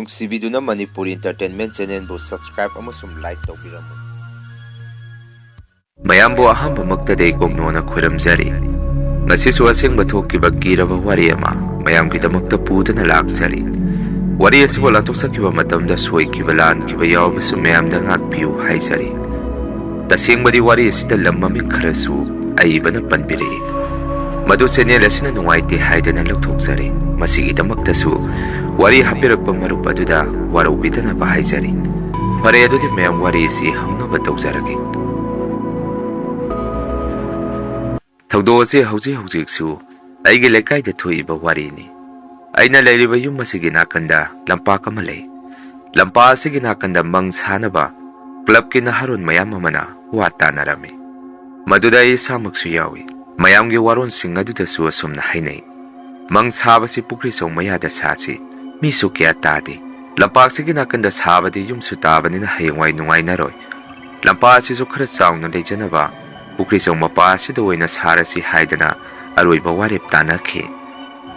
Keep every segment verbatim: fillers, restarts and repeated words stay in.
ꯅꯨꯡꯁꯤꯕꯤꯗꯨꯅ Manipuri Entertainment Channelꯕꯨ subscribe ꯑꯃꯁꯨꯡ like ꯇꯧꯕꯤꯔꯝꯃꯨ꯫ ꯃꯌꯥꯝꯕꯨ ꯑꯍꯥꯟꯕꯃꯛꯇꯗ ꯀꯣꯛꯅꯣꯅ ꯈꯣꯏꯔꯝꯖꯔꯤ꯫ ꯉꯁꯤꯁꯨ ꯑꯁꯦꯡꯕ ꯊꯣꯛꯈꯤꯕ ꯀꯤꯔꯕ ꯋꯥꯔꯤ ꯑꯃ ꯃꯌꯥꯝꯒꯤꯗꯃꯛꯇ ꯄꯨꯗꯨꯅ ꯂꯥꯛꯆꯔꯤ꯫ ꯋꯥꯔꯤ ꯑꯁꯤꯕꯨ ꯂꯥꯟꯊꯣꯛꯆꯈꯤꯕ ꯃꯇꯝꯗ ꯁꯣꯏꯈꯤꯕ ꯂꯥꯟꯈꯤꯕ ꯌꯥꯎꯔꯕꯁꯨ ꯃꯌꯥꯝꯗ ꯉꯥꯛꯄꯤꯌꯨ ꯍꯥꯏꯖꯔꯤ꯫ ꯇꯁꯦꯡꯕꯗꯤ ꯋꯥꯔꯤ ꯑꯁꯤꯗ ꯂꯝ ꯃꯃꯤꯡ ꯈꯔꯁꯨ ꯑꯏꯕꯅ ꯄꯟꯕꯤꯔꯛꯏ꯫ ꯃꯗꯨ channel ꯑꯁꯤꯅ ꯅꯨꯡꯉꯥꯏꯇꯦ ꯍꯥꯏꯗꯅ ꯂꯧꯊꯣꯛꯆꯔꯦ꯫ ꯃꯁꯤꯒꯤꯗꯃꯛꯇꯁꯨ ꯋꯥꯔꯤ ꯍꯥꯞꯄꯤꯔꯛꯄ ꯃꯔꯨꯞ ꯑꯗꯨꯗ ꯋꯥꯔꯧꯕꯤꯗꯅꯕ ꯍꯥꯏꯖꯔꯤ꯫ ꯐꯔꯦ, ꯑꯗꯨꯗꯤ ꯃꯌꯥꯝ ꯋꯥꯔꯤ ꯑꯁꯤ ꯍꯧꯅꯕ ꯇꯧꯖꯔꯒꯦ꯫ ꯊꯧꯗꯣꯛ ꯑꯁꯤ ꯍꯧꯖꯤꯛ ꯍꯧꯖꯤꯛꯁꯨ ꯑꯩꯒꯤ ꯂꯩꯀꯥꯏꯗ ꯊꯣꯛꯏꯕ ꯋꯥꯔꯤꯅꯤ꯫ ꯑꯩꯅ ꯂꯩꯔꯤꯕ ꯌꯨꯝ ꯑꯁꯤꯒꯤ ꯅꯥꯀꯟꯗ ꯂꯝꯄꯥꯛ ꯑꯃ ꯂꯩ꯫ ꯂꯝꯄꯥꯛ ꯑꯁꯤꯒꯤ ꯅꯥꯀꯟꯗ ꯃꯪ ꯁꯥꯅꯕ clubꯀꯤ ꯅꯍꯥꯔꯣꯟ ꯃꯌꯥꯝ ꯑꯃꯅ ꯋꯥ ꯇꯥꯅꯔꯝꯃꯤ꯫ ꯃꯗꯨꯗ ꯑꯩ ꯏꯁꯥꯃꯛꯁꯨ ꯌꯥꯎꯏ꯫ ꯃꯌꯥꯝꯒꯤ ꯋꯥꯔꯣꯟꯁꯤꯡ ꯑꯗꯨꯗꯁꯨ ꯑꯁꯨꯝꯅ ꯍꯥꯏꯅꯩ, "ꯃꯪ ꯁꯥꯕꯁꯤ ꯄꯨꯈ꯭ꯔꯤꯆꯧ ꯃꯌꯥꯗ ꯁꯥꯁꯤ, ꯃꯤꯁꯨ ꯀꯌꯥ ꯇꯥꯗꯦ꯫ ꯂꯝꯄꯥꯛꯁꯤꯒꯤ ꯅꯥꯀꯟꯗ ꯁꯥꯕꯗꯤ ꯌꯨꯝꯁꯨ ꯇꯥꯕꯅꯤꯅ ꯍꯌꯦꯡꯋꯥꯏ ꯅꯨꯡꯉꯥꯏꯅꯔꯣꯏ꯫ ꯂꯝꯄꯥꯛ ꯑꯁꯤꯁꯨ ꯈꯔ ꯆꯥꯎꯅ ꯂꯩꯖꯅꯕ ꯄꯨꯈ꯭ꯔꯤꯆꯧ ꯃꯄꯥ ꯑꯁꯤꯗ ꯑꯣꯏꯅ ꯁꯥꯔꯁꯤ" ꯍꯥꯏꯗꯅ ꯑꯔꯣꯏꯕ ꯋꯥꯔꯦꯞ ꯇꯥꯅꯈꯤ꯫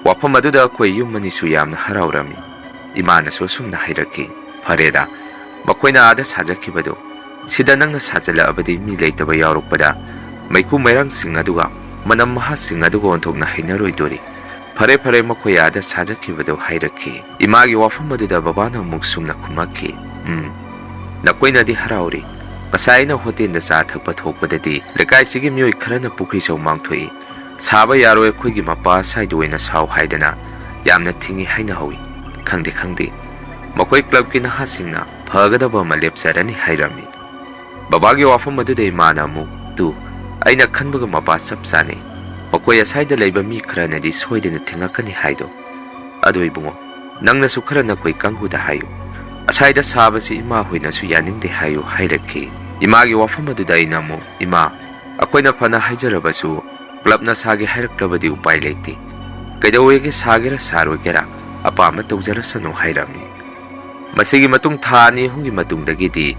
ꯋꯥꯐꯝ ꯑꯗꯨꯗ ꯑꯩꯈꯣꯏ ꯌꯨꯝ ꯑꯅꯤꯁꯨ ꯌꯥꯝꯅ ꯍꯔꯥꯎꯔꯝꯃꯤ꯫ ꯏꯃꯥꯅꯁꯨ ꯑꯁꯨꯝꯅ ꯍꯥꯏꯔꯛꯈꯤ, "ꯐꯔꯦꯗ, ꯃꯈꯣꯏꯅ ꯑꯥꯗ ꯁꯥꯖꯈꯤꯕꯗꯣ, ꯁꯤꯗ ꯅꯪꯅ ꯁꯥꯖꯜꯂꯛꯑꯕꯗꯤ ꯃꯤ ꯂꯩꯇꯕ ꯌꯥꯎꯔꯛꯄꯗ ꯃꯩꯈꯨ ꯃꯩꯔꯥꯡꯁꯤꯡ ꯑꯗꯨꯒ ꯃꯅꯝ ꯃꯍꯥꯁꯤꯡ ꯑꯗꯨꯒ ꯑꯣꯟꯊꯣꯛꯅ ꯍꯩꯅꯔꯣꯏꯗꯣꯔꯤ꯫ ꯐꯔꯦ, ꯐꯔꯦ, ꯃꯈꯣꯏ ꯑꯥꯗ ꯁꯥꯖꯈꯤꯕꯗꯣ" ꯍꯥꯏꯔꯛꯈꯤ꯫ ꯏꯃꯥꯒꯤ ꯋꯥꯐꯝ ꯑꯗꯨꯗ ꯕꯕꯥꯅ ꯑꯃꯨꯛ ꯁꯨꯝꯅ ꯈꯨꯝꯃꯛꯈꯤ, "ꯎꯝ, ꯅꯈꯣꯏꯅꯗꯤ ꯍꯔꯥꯎꯔꯤ꯫ ꯉꯁꯥꯏ ꯑꯩꯅ ꯍꯣꯇꯦꯜꯗ ꯆꯥ ꯊꯛꯄ ꯊꯣꯛꯄꯗꯗꯤ ꯂꯩꯀꯥꯏꯁꯤꯒꯤ ꯃꯤꯑꯣꯏ ꯈꯔꯅ ꯄꯨꯈ꯭ꯔꯤꯆꯧ ꯃꯥꯡꯊꯣꯛꯏ, ꯁꯥꯕ ꯌꯥꯔꯣꯏ, ꯑꯩꯈꯣꯏꯒꯤ ꯃꯄꯥ ꯁ꯭ꯋꯥꯏꯗ ꯑꯣꯏꯅ ꯁꯥꯎ ꯍꯥꯏꯗꯅ ꯌꯥꯝꯅ ꯊꯤꯡꯉꯤ ꯍꯥꯏꯅ ꯍꯧꯏ꯫ ꯈꯪꯗꯦ, ꯈꯪꯗꯦ, ꯃꯈꯣꯏ clubꯀꯤ ꯅꯍꯥꯁꯤꯡꯅ ꯐꯒꯗꯕ ꯑꯃ ꯂꯦꯞꯆꯔꯅꯤ" ꯍꯥꯏꯔꯝꯃꯤ꯫ ꯕꯕꯥꯒꯤ ꯋꯥꯐꯝ ꯑꯗꯨꯗ ꯏꯃꯥꯅ ꯑꯃꯨꯛ, "ꯇꯨ, ꯑꯩꯅ ꯈꯟꯕꯒ ꯃꯄꯥ ꯆꯞ ꯆꯥꯅꯩ꯫ ꯃꯈꯣꯏ ꯑꯁ꯭ꯋꯥꯏꯗ ꯂꯩꯕ ꯃꯤ ꯈꯔꯅꯗꯤ ꯁꯣꯏꯗꯅ ꯊꯤꯡꯉꯛꯀꯅꯤ ꯍꯥꯏꯗꯣ꯫ ꯑꯗꯣ ꯏꯕꯨꯡꯉꯣ, ꯅꯪꯅꯁꯨ ꯈꯔ ꯅꯈꯣꯏ ꯀꯥꯡꯕꯨꯗ ꯍꯥꯏꯌꯨ꯫ ꯑꯁ꯭ꯋꯥꯏꯗ ꯁꯥꯕꯁꯤ ꯏꯃꯥ ꯍꯣꯏꯅꯁꯨ ꯌꯥꯅꯤꯡꯗꯦ ꯍꯥꯏꯌꯨ" ꯍꯥꯏꯔꯛꯈꯤ꯫ ꯏꯃꯥꯒꯤ ꯋꯥꯐꯝ ꯑꯗꯨꯗ ꯑꯩꯅ ꯑꯃꯨꯛ, "ꯏꯃꯥ, ꯑꯩꯈꯣꯏꯅ ꯐꯅ ꯍꯥꯏꯖꯔꯕꯁꯨ clubꯅ ꯁꯥꯒꯦ ꯍꯥꯏꯔꯛꯂꯕꯗꯤ ꯎꯄꯥꯏ ꯂꯩꯇꯦ꯫ ꯀꯩꯗꯧꯋꯦꯒꯦ, ꯁꯥꯒꯦꯔꯥ ꯁꯥꯔꯣꯏꯒꯦꯔꯥ ꯑꯄꯥꯝꯕ ꯇꯧꯖꯔꯁꯅꯨ" ꯍꯥꯏꯔꯝꯃꯤ꯫ ꯃꯁꯤꯒꯤ ꯃꯇꯨꯡ ꯊꯥ ꯑꯅꯤ ꯑꯍꯨꯝꯒꯤ ꯃꯇꯨꯡꯗꯒꯤꯗꯤ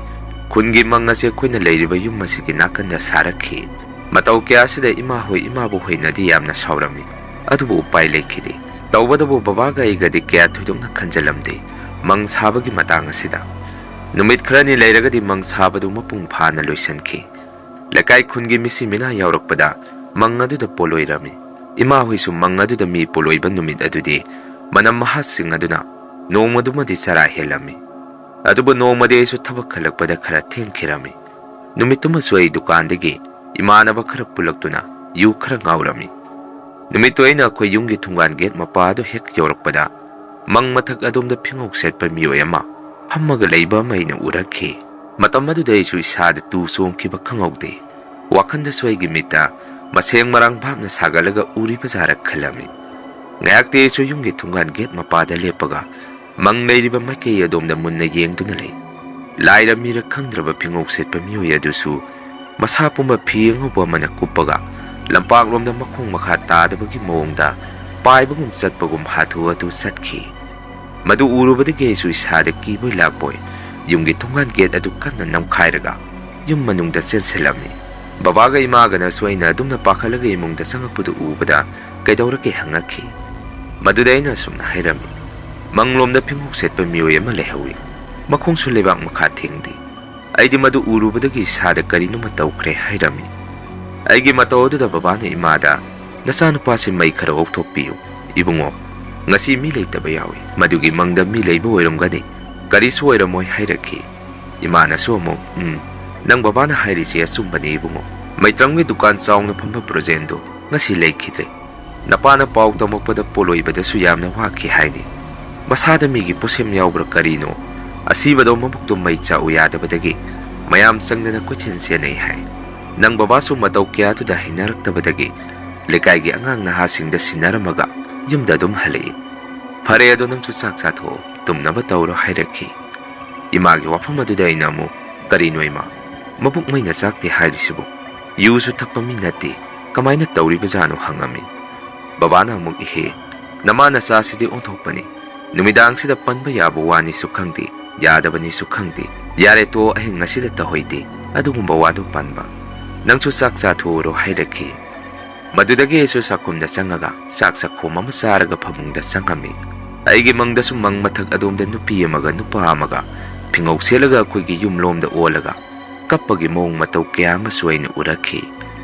ꯈꯨꯟꯒꯤ ꯃꯪ ꯑꯁꯤ ꯑꯩꯈꯣꯏꯅ ꯂꯩꯔꯤꯕ ꯌꯨꯝ ꯑꯁꯤꯒꯤ ꯅꯥꯀꯟꯗ ꯁꯥꯔꯛꯈꯤ꯫ ꯃꯇꯧ ꯀꯌꯥ ꯑꯁꯤꯗ ꯏꯃꯥ ꯍꯣꯏ ꯏꯃꯥꯕꯨ ꯍꯣꯏꯅꯗꯤ ꯌꯥꯝꯅ ꯁꯥꯎꯔꯝꯃꯤ꯫ ꯑꯗꯨꯕꯨ ꯎꯄꯥꯏ ꯂꯩꯈꯤꯗꯦ꯫ ꯇꯧꯕꯇꯕꯨ ꯕꯕꯥꯒ ꯑꯩꯒꯗꯤ ꯀꯌꯥ ꯊꯣꯏꯗꯣꯛꯅ ꯈꯟꯖꯜꯂꯝꯗꯦ꯫ ꯃꯪ ꯁꯥꯕꯒꯤ ꯃꯇꯥꯡ ꯑꯁꯤꯗ꯫ ꯅꯨꯃꯤꯠ ꯈꯔꯅꯤ ꯂꯩꯔꯒꯗꯤ ꯃꯪ ꯁꯥꯕꯗꯨ ꯃꯄꯨꯡ ꯐꯥꯅ ꯂꯣꯏꯁꯤꯟꯈꯤ꯫ ꯂꯩꯀꯥꯏ ꯈꯨꯟꯒꯤ ꯃꯤꯁꯤ ꯃꯤꯅꯥ ꯌꯥꯎꯔꯛꯄꯗ ꯃꯪ ꯑꯗꯨꯗ ꯄꯣꯠꯂꯣꯏꯔꯝꯃꯤ꯫ ꯏꯃꯥ ꯍꯣꯏꯁꯨ ꯃꯪ ꯑꯗꯨꯗ ꯃꯤ ꯄꯣꯠꯂꯣꯏꯕ ꯅꯨꯃꯤꯠ ꯑꯗꯨꯗꯤ ꯃꯅꯝ ꯃꯍꯥꯁꯤꯡ ꯑꯗꯨꯅ ꯅꯣꯡꯃꯗꯨꯃꯗꯤ ꯆꯔꯥ ꯍꯦꯜꯂꯝꯃꯤ꯫ ꯑꯗꯨꯕꯨ ꯅꯣꯡꯃꯗꯤ ꯑꯩꯁꯨ ꯊꯕꯛ ꯍꯜꯂꯛꯄꯗ ꯈꯔ ꯊꯦꯡꯈꯤꯔꯝꯃꯤ꯫ ꯅꯨꯃꯤꯠꯇꯨꯃꯁꯨ ꯑꯩ ꯗꯨꯀꯥꯟꯗꯒꯤ ꯏꯃꯥꯟꯅꯕ ꯈꯔ ꯄꯨꯜꯂꯛꯇꯨꯅ ꯌꯨ ꯈꯔ ꯉꯥꯎꯔꯝꯃꯤ꯫ ꯅꯨꯃꯤꯠꯇꯨ ꯑꯩꯅ ꯑꯩꯈꯣꯏ ꯌꯨꯝꯒꯤ ꯊꯣꯡꯒꯥꯟ ꯒꯦꯠ ꯃꯄꯥ ꯑꯗꯨ ꯍꯦꯛ ꯌꯧꯔꯛꯄꯗ ꯃꯪ ꯃꯊꯛ ꯑꯗꯣꯝꯗ ꯐꯤꯉꯧ ꯁꯦꯠꯄ ꯃꯤꯑꯣꯏ ꯑꯃ ꯐꯝꯃꯒ ꯂꯩꯕ ꯑꯃ ꯑꯩꯅ ꯎꯔꯛꯈꯤ꯫ ꯃꯇꯝ ꯑꯗꯨꯗ ꯑꯩꯁꯨ ꯏꯁꯥꯗ ꯇꯨ ꯆꯣꯡꯈꯤꯕ ꯈꯪꯍꯧꯗꯦ꯫ ꯋꯥꯈꯟꯗꯁꯨ ꯑꯩꯒꯤ ꯃꯤꯠꯇ ꯃꯁꯦꯡ ꯃꯔꯥꯡ ꯚꯥꯞꯅ ꯁꯥꯒꯠꯂꯒ ꯎꯔꯤꯕ ꯖꯥꯔ ꯈꯜꯂꯝꯃꯤ꯫ ꯉꯥꯏꯍꯥꯛꯇꯤ ꯑꯩꯁꯨ ꯌꯨꯝꯒꯤ ꯊꯣꯡꯒꯥꯟ ꯒꯦꯠ ꯃꯄꯥꯗ ꯂꯦꯞꯄꯒ ꯃꯪ ꯂꯩꯔꯤꯕ ꯃꯥꯏꯀꯩ ꯑꯗꯣꯝꯗ ꯃꯨꯟꯅ ꯌꯦꯡꯗꯨꯅ ꯂꯩ꯫ ꯂꯥꯏꯔ ꯃꯤꯔ ꯈꯪꯗ꯭ꯔꯕ ꯐꯤꯉꯧ ꯁꯦꯠꯄ ꯃꯤꯑꯣꯏ ꯑꯗꯨꯁꯨ ꯃꯁꯥ ꯄꯨꯝꯕ ꯐꯤ ꯑꯉꯧꯕ ꯑꯃꯅ ꯀꯨꯞꯄꯒ ꯂꯝꯄꯥꯛꯂꯣꯝꯗ ꯃꯈꯣꯡ ꯃꯈꯥ ꯇꯥꯗꯕꯒꯤ ꯃꯑꯣꯡꯗ ꯄꯥꯏꯕꯒꯨꯝ ꯆꯠꯄꯒꯨꯝ ꯍꯥꯊꯨ ꯍꯥꯊꯨ ꯆꯠꯈꯤ꯫ ꯃꯗꯨ ꯎꯔꯨꯕꯗꯒꯤ ꯑꯩꯁꯨ ꯏꯁꯥꯗ ꯀꯤꯕꯣꯏ ꯂꯥꯛꯄꯣꯏ ꯌꯨꯝꯒꯤ ꯊꯣꯡꯒꯥꯟ ꯒꯦꯠ ꯑꯗꯨ ꯀꯟꯅ ꯅꯝꯈꯥꯏꯔꯒ ꯌꯨꯝ ꯃꯅꯨꯡꯗ ꯆꯦꯟꯁꯤꯜꯂꯝꯃꯤ꯫ ꯕꯕꯥꯒ ꯏꯃꯥꯒꯅꯁꯨ ꯑꯩꯅ ꯑꯗꯨꯝꯅ ꯄꯥꯈꯠꯂꯒ ꯏꯃꯨꯡꯗ ꯆꯪꯉꯛꯄꯗꯨ ꯎꯕꯗ "ꯀꯩꯗꯧꯔꯒꯦ?" ꯍꯪꯉꯛꯈꯤ꯫ ꯃꯗꯨꯗ ꯑꯩꯅ ꯑꯁꯨꯝꯅ ꯍꯥꯏꯔꯝꯃꯤ, "ꯃꯪꯂꯣꯝꯗ ꯐꯤꯉꯧ ꯁꯦꯠꯄ ꯃꯤꯑꯣꯏ ꯑꯃ ꯂꯩꯍꯧꯏ꯫ ꯃꯈꯣꯡꯁꯨ ꯂꯩꯕꯥꯛ ꯃꯈꯥ ꯊꯦꯡꯗꯦ꯫" ꯑꯩꯗꯤ ꯃꯗꯨ ꯎꯔꯨꯕꯗꯒꯤ ꯏꯁꯥꯗ ꯀꯔꯤꯅꯣꯃ ꯇꯧꯈ꯭ꯔꯦ ꯍꯥꯏꯔꯝꯃꯤ꯫ ꯑꯩꯒꯤ ꯃꯇꯧ ꯑꯗꯨꯗ ꯕꯕꯥꯅ ꯏꯃꯥꯗ, "ꯅꯆꯥꯅꯨꯄꯥꯁꯤ ꯃꯩ ꯈꯔ ꯑꯣꯛꯊꯣꯛꯄꯤꯌꯨ꯫ ꯏꯕꯨꯡꯉꯣ, ꯉꯁꯤ ꯃꯤ ꯂꯩꯇꯕ ꯌꯥꯎꯏ꯫ ꯃꯗꯨꯒꯤ ꯃꯪꯗ ꯃꯤ ꯂꯩꯕ ꯑꯣꯏꯔꯝꯒꯅꯤ, ꯀꯔꯤꯁꯨ ꯑꯣꯏꯔꯝꯃꯣꯏ" ꯍꯥꯏꯔꯛꯈꯤ꯫ ꯏꯃꯥꯅꯁꯨ ꯑꯃꯨꯛ, "ꯎꯝ, ꯅꯪ ꯕꯕꯥꯅ ꯍꯥꯏꯔꯤꯁꯤ ꯑꯆꯨꯝꯕꯅꯤ ꯏꯕꯨꯡꯉꯣ꯫ ꯃꯩꯇ꯭ꯔꯝꯒꯤ ꯗꯨꯀꯥꯟ ꯆꯥꯎꯅ ꯐꯝꯕ ꯕ꯭ꯔꯣꯖꯦꯟꯗꯨ ꯉꯁꯤ ꯂꯩꯈꯤꯗ꯭ꯔꯦ꯫ ꯅꯄꯥꯅ ꯄꯥꯎ ꯇꯝꯃꯛꯄꯗ ꯄꯣꯠꯂꯣꯏꯕꯗꯁꯨ ꯌꯥꯝꯅ ꯋꯥꯈꯤ ꯍꯥꯏꯅꯤ꯫ ꯃꯁꯥꯗ ꯃꯤꯒꯤ ꯄꯣꯠꯁꯦꯝ ꯌꯥꯎꯕ꯭ꯔꯥ ꯀꯔꯤꯅꯣ, ꯑꯁꯤꯕꯗꯣ ꯃꯕꯨꯛꯇꯣ ꯃꯩ ꯆꯥꯛꯎ ꯌꯥꯗꯕꯗꯒꯤ ꯃꯌꯥꯝ ꯆꯪꯗꯅ ꯀꯣꯏꯆꯦꯟ ꯆꯦꯟꯅꯩ ꯍꯥꯏ꯫ ꯅꯪ ꯕꯕꯥꯁꯨ ꯃꯇꯧ ꯀꯌꯥꯗꯨꯗ ꯍꯩꯅꯔꯛꯇꯕꯗꯒꯤ ꯂꯩꯀꯥꯏꯒꯤ ꯑꯉꯥꯡ ꯅꯍꯥꯁꯤꯡꯗ ꯁꯤꯟꯅꯔꯝꯃꯒ ꯌꯨꯝꯗ ꯑꯗꯨꯝ ꯍꯜꯂꯛꯏ꯫ ꯐꯔꯦ, ꯑꯗꯣ ꯅꯪꯁꯨ ꯆꯥꯛ ꯆꯥꯊꯣꯛꯑꯣ, ꯇꯨꯝꯅꯕ ꯇꯧꯔꯣ" ꯍꯥꯏꯔꯛꯈꯤ꯫ ꯏꯃꯥꯒꯤ ꯋꯥꯐꯝ ꯑꯗꯨꯗ ꯑꯩꯅ ꯑꯃꯨꯛ, "ꯀꯔꯤꯅꯣ ꯏꯃꯥ, ꯃꯕꯨꯛ ꯃꯩꯅ ꯆꯥꯛꯇꯦ ꯍꯥꯏꯔꯤꯁꯤꯕꯨ? ꯌꯨꯁꯨ ꯊꯛꯄ ꯃꯤ ꯅꯠꯇꯦ, ꯀꯃꯥꯏꯅ ꯇꯧꯔꯤꯕꯖꯥꯠꯅꯣ?" ꯍꯪꯉꯝꯃꯤ꯫ ꯕꯕꯥꯅ ꯑꯃꯨꯛ, "ꯏꯍꯦ, ꯅꯃꯥ ꯅꯆꯥꯁꯤꯗꯤ ꯑꯣꯟꯊꯣꯛꯄꯅꯤ꯫ ꯅꯨꯃꯤꯗꯥꯡꯁꯤꯗ ꯄꯟꯕ ꯌꯥꯕ ꯋꯥꯅꯤꯁꯨ ꯈꯪꯗꯦ, ꯌꯥꯗꯕꯅꯤꯁꯨ ꯈꯪꯗꯦ꯫ ꯌꯥꯔꯦ ꯇꯣ, ꯑꯍꯤꯡ ꯑꯁꯤꯗ ꯇꯧꯍꯩꯗꯦ, ꯑꯗꯨꯒꯨꯝꯕ ꯋꯥꯗꯣ ꯄꯟꯕ꯫ ꯅꯪꯁꯨ ꯆꯥꯛ ꯆꯥꯊꯣꯛꯎꯔꯣ" ꯍꯥꯏꯔꯛꯈꯤ꯫ ꯃꯗꯨꯗꯒꯤ ꯑꯩꯁꯨ ꯆꯥꯛꯈꯨꯝꯗ ꯆꯪꯉꯒ ꯆꯥꯛ ꯆꯥꯛꯈꯣꯝ ꯑꯃ ꯆꯥꯔꯒ ꯐꯃꯨꯡꯗ ꯆꯪꯉꯝꯃꯤ꯫ ꯑꯩꯒꯤ ꯃꯪꯗꯁꯨ ꯃꯪ ꯃꯊꯛ ꯑꯗꯣꯝꯗ ꯅꯨꯄꯤ ꯑꯃꯒ ꯅꯨꯄꯥ ꯑꯃꯒ ꯐꯤꯉꯧ ꯁꯦꯠꯂꯒ ꯑꯩꯈꯣꯏꯒꯤ ꯌꯨꯝꯂꯣꯝꯗ ꯑꯣꯜꯂꯒ ꯀꯞꯄꯒꯤ ꯃꯑꯣꯡ ꯃꯇꯧ ꯀꯌꯥ ꯑꯃꯁꯨ ꯑꯩꯅ ꯎꯔꯛꯈꯤ꯫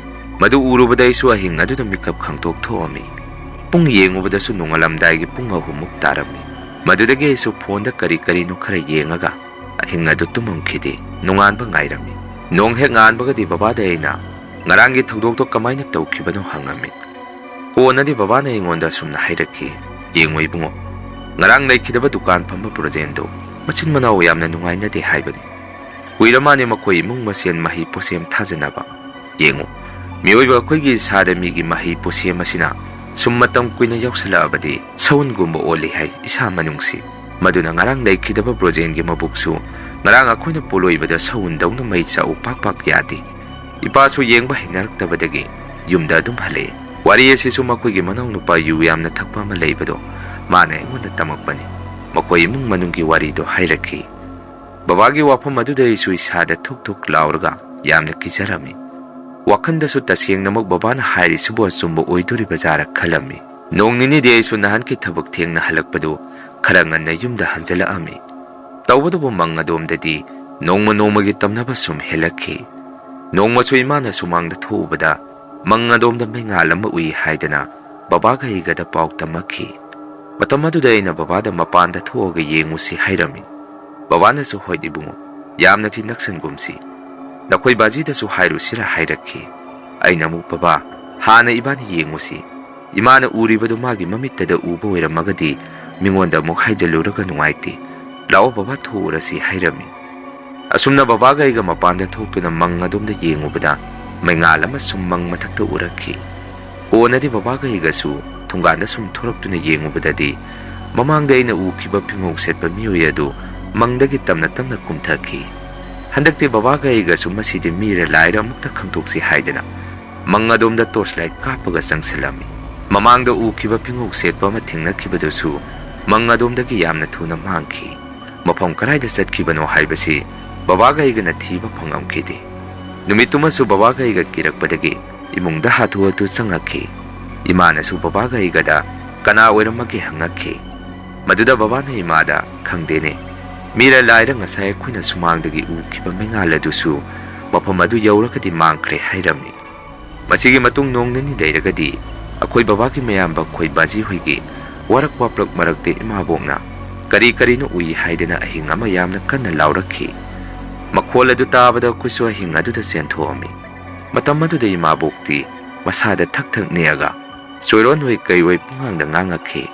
ꯃꯗꯨ ꯎꯔꯨꯕꯗ ꯑꯩꯁꯨ ꯑꯍꯤꯡ ꯑꯗꯨꯗ ꯃꯤꯀꯞ ꯈꯪꯊꯣꯛ ꯊꯣꯛꯑꯝꯃꯤ꯫ ꯄꯨꯡ ꯌꯦꯡꯉꯨꯕꯗꯁꯨ ꯅꯣꯡꯉꯥꯜꯂꯝꯗꯥꯏꯒꯤ ꯄꯨꯡ ꯑꯍꯨꯝꯃꯨꯛ ꯇꯥꯔꯝꯃꯤ꯫ ꯃꯗꯨꯗꯒꯤ ꯑꯩꯁꯨ ꯐꯣꯟꯗ ꯀꯔꯤ ꯀꯔꯤꯅꯣ ꯈꯔ ꯌꯦꯡꯉꯒ ꯑꯍꯤꯡ ꯑꯗꯨ ꯇꯨꯝꯃꯝꯈꯤꯗꯦ꯫ ꯅꯣꯡꯉꯥꯟꯕ ꯉꯥꯏꯔꯝꯃꯤ꯫ ꯅꯣꯡ ꯍꯦꯛ ꯉꯥꯟꯕꯒꯗꯤ ꯕꯕꯥꯗ ꯑꯩꯅ ꯉꯔꯥꯡꯒꯤ ꯊꯧꯗꯣꯛꯇꯣ ꯀꯃꯥꯏꯅ ꯇꯧꯈꯤꯕꯅꯣ ꯍꯪꯉꯝꯃꯤ꯫ ꯀꯣꯟꯅꯗꯤ ꯕꯕꯥꯅ ꯑꯩꯉꯣꯟꯗ ꯑꯁꯨꯝꯅ ꯍꯥꯏꯔꯛꯈꯤ, "ꯌꯦꯡꯉꯣ ꯏꯕꯨꯡꯉꯣ, ꯉꯔꯥꯡ ꯂꯩꯈꯤꯗꯕ ꯗꯨꯀꯥꯟ ꯐꯝꯕ ꯕ꯭ꯔꯣꯖꯦꯟꯗꯣ ꯃꯆꯤꯟ ꯃꯅꯥꯎ ꯌꯥꯝꯅ ꯅꯨꯡꯉꯥꯏꯅꯗꯦ ꯍꯥꯏꯕꯅꯤ꯫ ꯀꯨꯏꯔ ꯃꯥꯅꯦ ꯃꯈꯣꯏ ꯏꯃꯨꯡ ꯃꯁꯦꯟ ꯃꯍꯩ ꯄꯣꯠꯁꯦꯝ ꯊꯥꯖꯅꯕ꯫ ꯌꯦꯡꯉꯨ, ꯃꯤꯑꯣꯏꯕ ꯑꯩꯈꯣꯏꯒꯤ ꯏꯁꯥꯗ ꯃꯤꯒꯤ ꯃꯍꯩ ꯄꯣꯠꯁꯦꯝ ꯑꯁꯤꯅ ꯁꯨꯝ ꯃꯇꯝ ꯀꯨꯏꯅ ꯌꯥꯎꯁꯜꯂꯛꯑꯕꯗꯤ ꯁꯎꯟꯒꯨꯝꯕ ꯑꯣꯜꯂꯤ ꯍꯥꯏ ꯏꯁꯥ ꯃꯅꯨꯡꯁꯤ꯫ ꯃꯗꯨꯅ ꯉꯔꯥꯡ ꯂꯩꯈꯤꯗꯕ ꯕ꯭ꯔꯣꯖꯦꯟꯒꯤ ꯃꯕꯨꯛꯁꯨ ꯉꯔꯥꯡ ꯑꯩꯈꯣꯏꯅ ꯄꯣꯂꯣꯏꯕꯗ ꯁꯎꯟꯗꯧꯅ ꯃꯩ ꯆꯥꯛꯎ ꯄꯥꯛ ꯄꯥꯛ ꯌꯥꯗꯦ꯫ ꯏꯄꯥꯁꯨ ꯌꯦꯡꯕ ꯍꯩꯅꯔꯛꯇꯕꯗꯒꯤ ꯌꯨꯝꯗ ꯑꯗꯨꯝ ꯍꯜꯂꯛꯑꯦ꯫ ꯋꯥꯔꯤ ꯑꯁꯤꯁꯨ ꯃꯈꯣꯏꯒꯤ ꯃꯅꯥꯎꯅꯨꯄꯥ ꯌꯨ ꯌꯥꯝꯅ ꯊꯛꯄ ꯑꯃ ꯂꯩꯕꯗꯣ ꯃꯥꯅ ꯑꯩꯉꯣꯟꯗ ꯇꯝꯃꯛꯄꯅꯤ꯫ ꯃꯈꯣꯏ ꯏꯃꯨꯡ ꯃꯅꯨꯡꯒꯤ ꯋꯥꯔꯤꯗꯣ ꯍꯥꯏꯔꯛꯈꯤ꯫ ꯕꯕꯥꯒꯤ ꯋꯥꯐꯝ ꯑꯗꯨꯗ ꯑꯩꯁꯨ ꯏꯁꯥꯗ ꯊꯨꯛ ꯊꯨꯛ ꯂꯥꯎꯔꯒ ꯌꯥꯝꯅ ꯀꯤꯖꯔꯝꯃꯤ꯫ ꯋꯥꯈꯟꯗꯁꯨ ꯇꯁꯦꯡꯅꯃꯛ ꯕꯕꯥꯅ ꯍꯥꯏꯔꯤꯁꯤꯕꯨ ꯑꯆꯨꯝꯕ ꯑꯣꯏꯗꯣꯔꯤꯕ ꯖꯥꯔ ꯈꯜꯂꯝꯃꯤ꯫ ꯅꯣꯡ ꯅꯤꯅꯤꯗꯤ ꯑꯩꯁꯨ ꯅꯍꯥꯟꯒꯤ ꯊꯕꯛ ꯊꯦꯡꯅ ꯍꯜꯂꯛꯄꯗꯨ ꯈꯔ ꯉꯟꯅ ꯌꯨꯝꯗ ꯍꯟꯖꯤꯜꯂꯛꯑꯝꯃꯤ꯫ ꯇꯧꯕꯇꯕꯨ ꯃꯪ ꯑꯗꯣꯝꯗꯗꯤ ꯅꯣꯡꯃ ꯅꯣꯡꯃꯒꯤ ꯇꯝꯅꯕ ꯁꯨꯝ ꯍꯦꯜꯂꯛꯈꯤ꯫ ꯅꯣꯡꯃꯁꯨ ꯏꯃꯥꯅ ꯁꯨꯃꯥꯡꯗ ꯊꯣꯛꯎꯕꯗ ꯃꯪ ꯑꯗꯣꯝꯗ ꯃꯩꯉꯥꯜ ꯑꯃ ꯎꯏ ꯍꯥꯏꯗꯅ ꯕꯕꯥꯒ ꯑꯩꯒꯗ ꯄꯥꯎ ꯇꯝꯃꯛꯈꯤ꯫ ꯃꯇꯝ ꯑꯗꯨꯗ ꯑꯩꯅ ꯕꯕꯥꯗ ꯃꯄꯥꯟꯗ ꯊꯣꯛꯑꯒ ꯌꯦꯡꯉꯨꯁꯤ ꯍꯥꯏꯔꯝꯃꯤ꯫ ꯕꯕꯥꯅꯁꯨ, "ꯍꯣꯏ ꯏꯕꯨꯡꯉꯣ, ꯌꯥꯝꯅꯗꯤ ꯅꯛꯁꯟꯒꯨꯝꯁꯤ꯫ ꯅꯈꯣꯏ ꯕꯥꯖꯤꯗꯁꯨ ꯍꯥꯏꯔꯨꯁꯤꯔ?" ꯍꯥꯏꯔꯛꯈꯤ꯫ ꯑꯩꯅ ꯑꯃꯨꯛ, "ꯕꯕꯥ, ꯍꯥꯟꯅ ꯏꯕꯥꯅꯤ ꯌꯦꯡꯉꯨꯁꯤ꯫ ꯏꯃꯥꯅ ꯎꯔꯤꯕꯗꯨ ꯃꯥꯒꯤ ꯃꯃꯤꯠꯇꯗ ꯎꯕ ꯑꯣꯏꯔꯝꯃꯒꯗꯤ ꯃꯤꯉꯣꯟꯗ ꯑꯃꯨꯛ ꯍꯥꯏꯖꯤꯜꯂꯨꯔꯒ ꯅꯨꯡꯉꯥꯏꯇꯦ꯫ ꯂꯥꯛꯑꯣ ꯕꯕꯥ, ꯊꯣꯛꯎꯔꯁꯤ" ꯍꯥꯏꯔꯝꯃꯤ꯫ ꯑꯁꯨꯝꯅ ꯕꯕꯥꯒ ꯑꯩꯒ ꯃꯄꯥꯟꯗ ꯊꯣꯛꯇꯨꯅ ꯃꯪ ꯑꯗꯣꯝꯗ ꯌꯦꯡꯉꯨꯕꯗ ꯃꯩꯉꯥꯜ ꯑꯃ ꯁꯨꯝ ꯃꯪ ꯃꯊꯛꯇ ꯎꯔꯛꯈꯤ꯫ ꯀꯣꯟꯅꯗꯤ ꯕꯕꯥꯒ ꯑꯩꯒꯁꯨ ꯊꯣꯡꯒꯥꯟꯗ ꯁꯨꯝ ꯊꯣꯔꯛꯇꯨꯅ ꯌꯦꯡꯉꯨꯕꯗꯗꯤ ꯃꯃꯥꯡꯗ ꯑꯩꯅ ꯎꯈꯤꯕ ꯐꯤꯉꯧ ꯁꯦꯠꯄ ꯃꯤꯑꯣꯏ ꯑꯗꯨ ꯃꯪꯗꯒꯤ ꯇꯞꯅ ꯇꯞꯅ ꯀꯨꯝꯊꯈꯤ꯫ ꯍꯟꯗꯛꯇꯤ ꯕꯕꯥꯒ ꯑꯩꯒꯁꯨ ꯃꯁꯤꯗꯤ ꯃꯤꯔ ꯂꯥꯏꯔ ꯑꯃꯨꯛꯇ ꯈꯪꯗꯣꯛꯁꯤ ꯍꯥꯏꯗꯅ ꯃꯪ ꯑꯗꯣꯝꯗ ꯇꯣꯔꯆ ꯂꯥꯏꯠ ꯀꯥꯞꯄꯒ ꯆꯪꯁꯤꯜꯂꯝꯃꯤ꯫ ꯃꯃꯥꯡꯗ ꯎꯈꯤꯕ ꯐꯤꯉꯧ ꯁꯦꯠꯄ ꯑꯃ ꯊꯦꯡꯅꯈꯤꯕꯗꯨꯁꯨ ꯃꯪ ꯑꯗꯣꯝꯗꯒꯤ ꯌꯥꯝꯅ ꯊꯨꯅ ꯃꯥꯡꯈꯤ꯫ ꯃꯐꯝ ꯀꯗꯥꯏꯗ ꯆꯠꯈꯤꯕꯅꯣ ꯍꯥꯏꯕꯁꯤ ꯕꯕꯥꯒ ꯑꯩꯒꯅ ꯊꯤꯕ ꯐꯪꯉꯝꯈꯤꯗꯦ꯫ ꯅꯨꯃꯤꯠꯇꯨꯃꯁꯨ ꯕꯕꯥꯒ ꯑꯩꯒ ꯀꯤꯔꯛꯄꯗꯒꯤ ꯏꯃꯨꯡꯗ ꯍꯥꯊꯨ ꯍꯥꯊꯨ ꯆꯪꯉꯛꯈꯤ꯫ ꯏꯃꯥꯅꯁꯨ ꯕꯕꯥꯒ ꯑꯩꯒꯗ "ꯀꯅꯥ ꯑꯣꯏꯔꯝꯃꯒꯦ?" ꯍꯪꯉꯛꯈꯤ꯫ ꯃꯗꯨꯗ ꯕꯕꯥꯅ ꯏꯃꯥꯗ, "ꯈꯪꯗꯦꯅꯦ, ꯃꯤꯔ ꯂꯥꯏꯔ ꯉꯁꯥꯏ ꯑꯩꯈꯣꯏꯅ ꯁꯨꯃꯥꯡꯗꯒꯤ ꯎꯈꯤꯕ ꯃꯩꯉꯥꯜ ꯑꯗꯨꯁꯨ ꯃꯐꯝ ꯑꯗꯨ ꯌꯧꯔꯒꯗꯤ ꯃꯥꯡꯈ꯭ꯔꯦ" ꯍꯥꯏꯔꯝꯃꯤ꯫ ꯃꯁꯤꯒꯤ ꯃꯇꯨꯡ ꯅꯣꯡ ꯅꯤꯅꯤ ꯂꯩꯔꯒꯗꯤ ꯑꯩꯈꯣꯏ ꯕꯕꯥꯒꯤ ꯃꯌꯥꯝꯕ ꯈꯣꯏ ꯕꯥꯖꯤ ꯍꯣꯏꯒꯤ ꯋꯥꯔꯛ ꯋꯥꯄ꯭ꯔꯛ ꯃꯔꯛꯇ ꯏꯃꯥꯕꯣꯛꯅ ꯀꯔꯤ ꯀꯔꯤꯅꯣ ꯎꯏ ꯍꯥꯏꯗꯅ ꯑꯍꯤꯡ ꯑꯃ ꯌꯥꯝꯅ ꯀꯟꯅ ꯂꯥꯎꯔꯛꯈꯤ꯫ ꯃꯈꯣꯜ ꯑꯗꯨ ꯇꯥꯕꯗ ꯑꯩꯈꯣꯏꯁꯨ ꯑꯍꯤꯡ ꯑꯗꯨꯗ ꯆꯦꯟꯊꯣꯛꯑꯝꯃꯤ꯫ ꯃꯇꯝ ꯑꯗꯨꯗ ꯏꯃꯥꯕꯣꯛꯇꯤ ꯃꯁꯥꯗ ꯊꯛ ꯊꯛ ꯅꯤꯛꯑꯒ ꯆꯣꯏꯔꯣꯟ ꯍꯣꯏ ꯀꯩ ꯍꯣꯏ ꯄꯨꯡꯉꯥꯡꯗ ꯉꯥꯡꯉꯛꯈꯤ꯫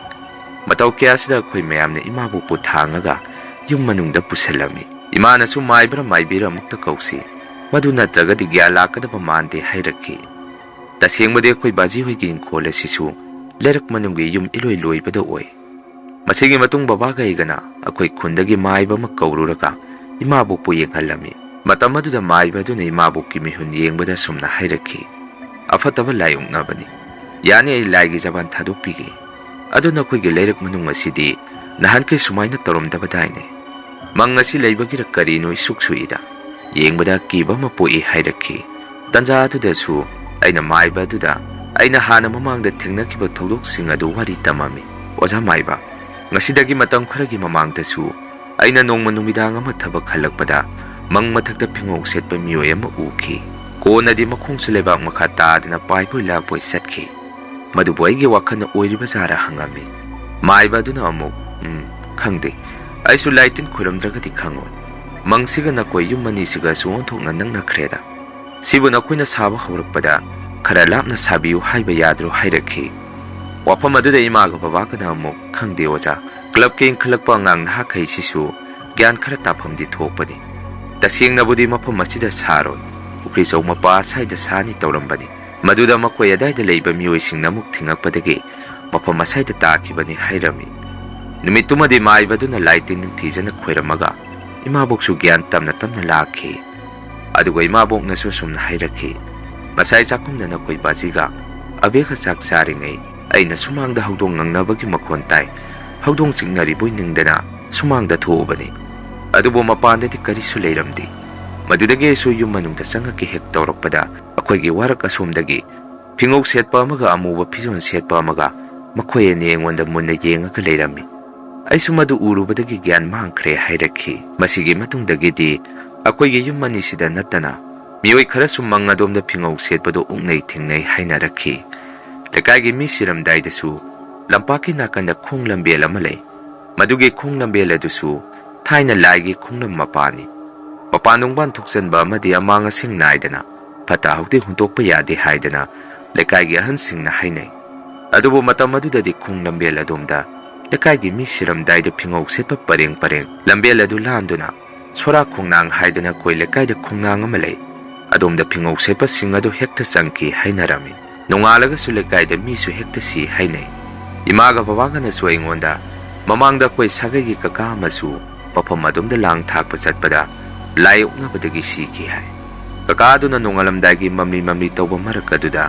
ꯃꯇꯧ ꯀꯌꯥꯁꯤꯗ ꯑꯩꯈꯣꯏ ꯃꯌꯥꯝꯅ ꯏꯃꯥꯕꯣꯛꯄꯨ ꯊꯥꯡꯉꯒ ꯌꯨꯝ ꯃꯅꯨꯡꯗ ꯄꯨꯁꯤꯜꯂꯝꯃꯤ꯫ ꯏꯃꯥꯅꯁꯨ "ꯃꯥꯏꯕ꯭ꯔꯥ ꯃꯥꯏꯕꯤꯔ ꯑꯃꯨꯛꯇ ꯀꯧꯁꯤ, ꯃꯗꯨ ꯅꯠꯇ꯭ꯔꯒꯗꯤ ꯒ꯭ꯌꯥꯟ ꯂꯥꯛꯀꯗꯕ ꯃꯥꯟꯗꯦ" ꯍꯥꯏꯔꯛꯈꯤ꯫ ꯇꯁꯦꯡꯕꯗꯤ ꯑꯩꯈꯣꯏ ꯕꯥꯖꯤ ꯍꯣꯏꯒꯤ ꯏꯪꯈꯣꯜ ꯑꯁꯤꯁꯨ ꯂꯩꯔꯛ ꯃꯅꯨꯡꯒꯤ ꯌꯨꯝ ꯏꯂꯣꯏ ꯂꯣꯏꯕꯗ ꯑꯣꯏ꯫ ꯃꯁꯤꯒꯤ ꯃꯇꯨꯡ ꯕꯕꯥꯒ ꯑꯩꯒꯅ ꯑꯩꯈꯣꯏ ꯈꯨꯟꯗꯒꯤ ꯃꯥꯏꯕ ꯑꯃ ꯀꯧꯔꯨꯔꯒ ꯏꯃꯥꯕꯣꯛꯄꯨ ꯌꯦꯡꯍꯜꯂꯝꯃꯤ꯫ ꯃꯇꯝ ꯑꯗꯨꯗ ꯃꯥꯏꯕ ꯑꯗꯨꯅ ꯏꯃꯥꯕꯣꯛꯀꯤ ꯃꯤꯍꯨꯟ ꯌꯦꯡꯕꯗ ꯑꯁꯨꯝꯅ ꯍꯥꯏꯔꯛꯈꯤ, "ꯑꯐꯠꯇꯕ ꯂꯥꯏ ꯑꯣꯛꯅꯕꯅꯤ꯫ ꯌꯥꯅꯤ, ꯑꯩ ꯂꯥꯏꯒꯤ ꯖꯕꯥꯟ ꯊꯥꯗꯣꯛꯄꯤꯒꯦ꯫ ꯑꯗꯨ ꯅꯈꯣꯏꯒꯤ ꯂꯩꯔꯛ ꯃꯅꯨꯡ ꯑꯁꯤꯗꯤ ꯅꯍꯥꯟꯈꯩ ꯁꯨꯃꯥꯏꯅ ꯇꯧꯔꯝꯗꯕꯗꯥꯏꯅꯦ? ꯃꯪ ꯑꯁꯤ ꯂꯩꯕꯒꯤꯔ ꯀꯔꯤꯅꯣ ꯏꯁꯨꯛ ꯁꯨꯛꯏꯗ꯫ ꯌꯦꯡꯕꯗ ꯑꯀꯤꯕ ꯑꯃ ꯄꯣꯛꯏ" ꯍꯥꯏꯔꯛꯈꯤ꯫ ꯇꯟꯖꯥ ꯑꯗꯨꯗꯁꯨ ꯑꯩꯅ ꯃꯥꯏꯕ ꯑꯗꯨꯗ ꯑꯩꯅ ꯍꯥꯟꯅ ꯃꯃꯥꯡꯗ ꯊꯦꯡꯅꯈꯤꯕ ꯊꯧꯗꯣꯛꯁꯤꯡ ꯑꯗꯨ ꯋꯥꯔꯤ ꯇꯝꯃꯝꯃꯤ꯫ "ꯑꯣꯖꯥ ꯃꯥꯏꯕ, ꯉꯁꯤꯗꯒꯤ ꯃꯇꯝ ꯈꯔꯒꯤ ꯃꯃꯥꯡꯗꯁꯨ ꯑꯩꯅ ꯅꯣꯡꯃ ꯅꯨꯃꯤꯗꯥꯡ ꯑꯃ ꯊꯕꯛ ꯍꯜꯂꯛꯄꯗ ꯃꯪ ꯃꯊꯛꯇ ꯐꯤꯉꯧ ꯁꯦꯠꯄ ꯃꯤꯑꯣꯏ ꯑꯃ ꯎꯈꯤ꯫ ꯀꯣꯟꯅꯗꯤ ꯃꯈꯣꯡꯁꯨ ꯂꯩꯕꯥꯛ ꯃꯈꯥ ꯇꯥꯗꯅ ꯄꯥꯏꯕꯣꯏ ꯂꯥꯛꯄꯣꯏ ꯆꯠꯈꯤ꯫ ꯃꯗꯨꯕꯨ ꯑꯩꯒꯤ ꯋꯥꯈꯜꯅ ꯑꯣꯏꯔꯤꯕ ꯖꯥꯔ ꯍꯪꯉꯝꯃꯤ"꯫ ꯃꯥꯏꯕ ꯑꯗꯨꯅ ꯑꯃꯨꯛ, "ꯎꯝ, ꯈꯪꯗꯦ꯫ ꯑꯩꯁꯨ ꯂꯥꯏ ꯇꯤꯟ ꯈꯣꯏꯔꯝꯗ꯭ꯔꯒꯗꯤ ꯈꯪꯉꯣꯏ꯫ ꯃꯪꯁꯤꯒ ꯅꯈꯣꯏ ꯌꯨꯝ ꯑꯅꯤꯁꯤꯒꯁꯨ ꯑꯣꯟꯊꯣꯛꯅ ꯅꯛꯅꯈ꯭ꯔꯦꯗ꯫ ꯁꯤꯕꯨ ꯅꯈꯣꯏꯅ ꯁꯥꯕ ꯍꯧꯔꯛꯄꯗ ꯈꯔ ꯂꯥꯞꯅ ꯁꯥꯕꯤꯌꯨ ꯍꯥꯏꯕ ꯌꯥꯗ꯭ꯔꯣ?" ꯍꯥꯏꯔꯛꯈꯤ꯫ ꯋꯥꯐꯝ ꯑꯗꯨꯗ ꯏꯃꯥꯒ ꯕꯕꯥꯒꯅ ꯑꯃꯨꯛ, "ꯈꯪꯗꯦ ꯑꯣꯖꯥ, ꯀ꯭ꯂꯕꯀꯤ ꯏꯟꯈꯠꯂꯛꯄ ꯑꯉꯥꯡ ꯅꯍꯥꯈꯩꯁꯤꯁꯨ ꯒ꯭ꯌꯥꯟ ꯈꯔ ꯇꯥꯐꯝꯗꯤ ꯊꯣꯛꯄꯅꯤ꯫ ꯇꯁꯦꯡꯅꯕꯨꯗꯤ ꯃꯐꯝ ꯑꯁꯤꯗ ꯁꯥꯔꯣꯏ, ꯄꯨꯈ꯭ꯔꯤꯆꯧ ꯃꯄꯥ ꯑꯁꯥꯏꯗ ꯁꯥꯅꯤ ꯇꯧꯔꯝꯕꯅꯤ꯫ ꯃꯗꯨꯗ ꯃꯈꯣꯏ ꯑꯗꯥꯏꯗ ꯂꯩꯕ ꯃꯤꯑꯣꯏꯁꯤꯡꯅ ꯑꯃꯨꯛ ꯊꯤꯡꯉꯛꯄꯗꯒꯤ ꯃꯐꯝ ꯑꯁꯥꯏꯗ ꯇꯥꯈꯤꯕꯅꯤ" ꯍꯥꯏꯔꯝꯃꯤ꯫ ꯅꯨꯃꯤꯠꯇꯨꯃꯗꯤ ꯃꯥꯏꯕꯗꯨꯅ ꯂꯥꯏ ꯇꯤꯟ ꯅꯤꯡꯊꯤꯖꯅ ꯈꯣꯏꯔꯝꯃꯒ ꯏꯃꯥꯕꯣꯛꯁꯨ ꯒ꯭ꯌꯥꯟ ꯇꯞꯅ ꯇꯞꯅ ꯂꯥꯛꯈꯤ꯫ ꯑꯗꯨꯒ ꯏꯃꯥꯕꯣꯛꯅꯁꯨ ꯑꯁꯨꯝꯅ ꯍꯥꯏꯔꯛꯈꯤ, "ꯉꯁꯥꯏ ꯆꯥꯛꯈꯨꯝꯗ ꯅꯈꯣꯏ ꯕꯥꯖꯤꯒ ꯑꯕꯦꯒ ꯆꯥꯛ ꯆꯥꯔꯤꯉꯩ ꯑꯩꯅ ꯁꯨꯃꯥꯡꯗ ꯍꯧꯗꯣꯡ ꯉꯪꯅꯕꯒꯤ ꯃꯈꯣꯟ ꯇꯥꯏ꯫ ꯍꯧꯗꯣꯡ ꯆꯤꯛꯅꯔꯤꯕꯣꯏ ꯅꯤꯡꯗꯅ ꯁꯨꯃꯥꯡꯗ ꯊꯣꯛꯎꯕꯅꯤ꯫ ꯑꯗꯨꯕꯨ ꯃꯄꯥꯟꯗꯗꯤ ꯀꯔꯤꯁꯨ ꯂꯩꯔꯝꯗꯦ꯫ ꯃꯗꯨꯗꯒꯤ ꯑꯩꯁꯨ ꯌꯨꯝ ꯃꯅꯨꯡꯗ ꯆꯪꯉꯛꯀꯦ ꯍꯦꯛ ꯇꯧꯔꯛꯄꯗ ꯑꯩꯈꯣꯏꯒꯤ ꯋꯥꯔꯛ ꯑꯁꯣꯝꯗꯒꯤ ꯐꯤꯉꯧ ꯁꯦꯠꯄ ꯑꯃꯒ ꯑꯃꯨꯕ ꯐꯤꯖꯣꯜ ꯁꯦꯠꯄ ꯑꯃꯒ ꯃꯈꯣꯏ ꯑꯅꯤ ꯑꯩꯉꯣꯟꯗ ꯃꯨꯟꯅ ꯌꯦꯡꯉꯒ ꯂꯩꯔꯝꯃꯤ"꯫ ꯑꯩꯁꯨ ꯃꯗꯨ ꯎꯔꯨꯕꯗꯒꯤ ꯒ꯭ꯌꯥꯟ ꯃꯥꯡꯈ꯭ꯔꯦ ꯍꯥꯏꯔꯛꯈꯤ꯫ ꯃꯁꯤꯒꯤ ꯃꯇꯨꯡꯗꯒꯤꯗꯤ ꯑꯩꯈꯣꯏꯒꯤ ꯌꯨꯝ ꯑꯅꯤꯁꯤꯗ ꯅꯠꯇꯅ ꯃꯤꯑꯣꯏ ꯈꯔꯁꯨ ꯃꯪ ꯑꯗꯣꯝꯗ ꯐꯤꯉꯧ ꯁꯦꯠꯄꯗꯨ ꯎꯛꯅꯩ ꯊꯦꯡꯅꯩ ꯍꯥꯏꯅꯔꯛꯈꯤ꯫ ꯂꯩꯀꯥꯏꯒꯤ ꯃꯤ ꯁꯤꯔꯝꯗꯥꯏꯗꯁꯨ ꯂꯝꯄꯥꯛꯀꯤ ꯅꯥꯀꯟꯗ ꯈꯣꯡ ꯂꯝꯕꯦꯜ ꯑꯃ ꯂꯩ꯫ ꯃꯗꯨꯒꯤ ꯈꯣꯡ ꯂꯝꯕꯦꯜ ꯑꯗꯨꯁꯨ ꯊꯥꯏꯅ ꯂꯥꯏꯒꯤ ꯈꯣꯡꯂꯝ ꯃꯄꯥꯅꯤ꯫ ꯃꯄꯥꯟ ꯅꯨꯡꯕꯥꯟ ꯊꯣꯛꯆꯟꯕ ꯑꯃꯗꯤ ꯑꯃꯥꯡ ꯑꯁꯦꯡ ꯅꯥꯏꯗꯅ ꯐꯠꯇ ꯍꯥꯎꯗꯤ ꯍꯨꯟꯗꯣꯛꯄ ꯌꯥꯗꯦ ꯍꯥꯏꯗꯅ ꯂꯩꯀꯥꯏꯒꯤ ꯑꯍꯟꯁꯤꯡꯅ ꯍꯥꯏꯅꯩ꯫ ꯑꯗꯨꯕꯨ ꯃꯇꯝ ꯑꯗꯨꯗꯗꯤ ꯈꯣꯡ ꯂꯝꯕꯦꯜ ꯑꯗꯣꯝꯗ ꯂꯩꯀꯥꯏꯒꯤ ꯃꯤ ꯁꯤꯔꯝꯗꯥꯏꯗ ꯐꯤꯉꯧ ꯁꯦꯠꯄ ꯄꯔꯦꯡ ꯄꯔꯦꯡ ꯂꯝꯕꯦꯜ ꯑꯗꯨ ꯂꯥꯟꯗꯨꯅ ꯁꯣꯔꯥ ꯈꯣꯡꯅꯥꯡ ꯍꯥꯏꯗꯅ ꯑꯩꯈꯣꯏ ꯂꯩꯀꯥꯏꯗ ꯈꯣꯡꯅꯥꯡ ꯑꯃ ꯂꯩ꯫ ꯑꯗꯣꯝꯗ ꯐꯤꯉꯧ ꯁꯦꯠꯄꯁꯤꯡ ꯑꯗꯨ ꯍꯦꯛꯇ ꯆꯪꯈꯤ ꯍꯥꯏꯅꯔꯝꯃꯤ꯫ ꯅꯣꯡꯉꯥꯜꯂꯒꯁꯨ ꯂꯩꯀꯥꯏꯗ ꯃꯤꯁꯨ ꯍꯦꯛꯇ ꯁꯤ ꯍꯥꯏꯅꯩ꯫ ꯏꯃꯥꯒ ꯕꯕꯥꯒꯅꯁꯨ ꯑꯩꯉꯣꯟꯗ ꯃꯃꯥꯡꯗ ꯑꯩꯈꯣꯏ ꯁꯥꯒꯩꯒꯤ ꯀꯀꯥ ꯑꯃꯁꯨ ꯃꯐꯝ ꯑꯗꯣꯝꯗ ꯂꯥꯡ ꯊꯥꯛꯄ ꯆꯠꯄꯗ ꯂꯥꯏ ꯑꯣꯛꯅꯕꯗꯒꯤ ꯁꯤꯈꯤ ꯍꯥꯏ꯫ ꯀꯀꯥ ꯑꯗꯨꯅ ꯅꯣꯡꯉꯥꯜꯂꯝꯗꯥꯏꯒꯤ ꯃꯝꯂꯤ ꯃꯝꯂꯤ ꯇꯧꯕ ꯃꯔꯛ ꯑꯗꯨꯗ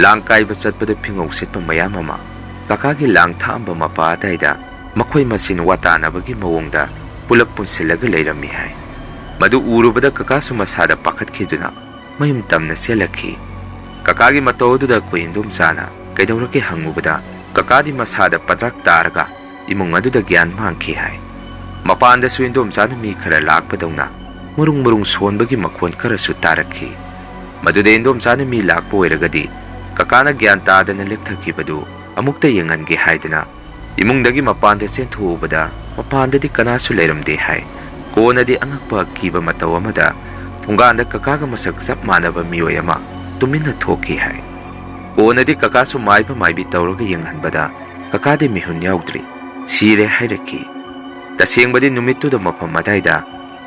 ꯂꯥꯡ ꯀꯥꯏꯕ ꯆꯠꯄꯗ ꯐꯤꯉꯧ ꯁꯦꯠꯄ ꯃꯌꯥꯝ ꯑꯃ ꯀꯀꯥꯒꯤ ꯂꯥꯡ ꯊꯥꯛꯑꯝꯕ ꯃꯄꯥ ꯑꯗꯥꯏꯗ ꯃꯈꯣꯏ ꯃꯁꯦꯟ ꯋꯥ ꯇꯥꯅꯕꯒꯤ ꯃꯑꯣꯡꯗ ꯄꯨꯂꯞ ꯄꯨꯟꯁꯤꯜꯂꯒ ꯂꯩꯔꯝꯃꯤ ꯍꯥꯏ꯫ ꯃꯗꯨ ꯎꯔꯨꯕꯗ ꯀꯀꯥꯁꯨ ꯃꯁꯥꯗ ꯄꯥꯈꯠꯈꯤꯗꯨꯅ ꯃꯌꯨꯝ ꯇꯝꯅ ꯆꯦꯜꯂꯛꯈꯤ꯫ ꯀꯀꯥꯒꯤ ꯃꯇꯧ ꯑꯗꯨꯗ ꯑꯩꯈꯣꯏ ꯏꯟꯗꯣꯝꯆꯥꯅ ꯀꯩꯗꯧꯔꯒꯦ ꯍꯪꯉꯨꯕꯗ ꯀꯀꯥꯗꯤ ꯃꯁꯥꯗ ꯄꯗ꯭ꯔꯥꯛ ꯇꯥꯔꯒ ꯏꯃꯨꯡ ꯑꯗꯨꯗ ꯒ꯭ꯌꯥꯟ ꯃꯥꯡꯈꯤ ꯍꯥꯏ꯫ ꯃꯄꯥꯟꯗꯁꯨ ꯏꯟꯗꯣꯝꯆꯥꯅ ꯃꯤ ꯈꯔ ꯂꯥꯛꯄꯗꯧꯅ ꯃꯨꯔꯨꯡ ꯃꯨꯔꯨꯡ ꯁꯣꯟꯕꯒꯤ ꯃꯈꯣꯟ ꯈꯔꯁꯨ ꯇꯥꯔꯛꯈꯤ꯫ ꯃꯗꯨꯗ ꯏꯟꯗꯣꯝꯆꯥꯅ ꯃꯤ ꯂꯥꯛꯄ ꯑꯣꯏꯔꯒꯗꯤ ꯀꯀꯥꯅ ꯒ꯭ꯌꯥꯟ ꯇꯥꯗꯅ ꯂꯦꯛꯊꯈꯤꯕꯗꯨ ꯑꯃꯨꯛꯇ ꯌꯦꯡꯍꯟꯒꯦ ꯍꯥꯏꯗꯅ ꯏꯃꯨꯡꯗꯒꯤ ꯃꯄꯥꯟꯗ ꯆꯦꯟꯊꯣꯛꯎꯕꯗ ꯃꯄꯥꯟꯗꯗꯤ ꯀꯅꯥꯁꯨ ꯂꯩꯔꯝꯗꯦ ꯍꯥꯏ꯫ ꯀꯣꯟꯅꯗꯤ ꯑꯉꯛꯄ ꯑꯀꯤꯕ ꯃꯇꯧ ꯑꯃꯗ ꯊꯣꯡꯒꯥꯟꯗ ꯀꯀꯥꯒ ꯃꯁꯛ ꯆꯞ ꯃꯥꯟꯅꯕ ꯃꯤꯑꯣꯏ ꯑꯃ ꯇꯨꯃꯤꯟꯅ ꯊꯣꯛꯈꯤ ꯍꯥꯏ꯫ ꯀꯣꯟꯅꯗꯤ ꯀꯀꯥꯁꯨ ꯃꯥꯏꯕ ꯃꯥꯏꯕꯤ ꯇꯧꯔꯒ ꯌꯦꯡꯍꯟꯕꯗ ꯀꯀꯥꯗꯤ ꯃꯤꯍꯨꯟ ꯌꯥꯎꯗ꯭ꯔꯤ, ꯁꯤꯔꯦ ꯍꯥꯏꯔꯛꯈꯤ꯫ ꯇꯁꯦꯡꯕꯗꯤ ꯅꯨꯃꯤꯠꯇꯨꯗ ꯃꯐꯝ ꯑꯗꯥꯏꯗ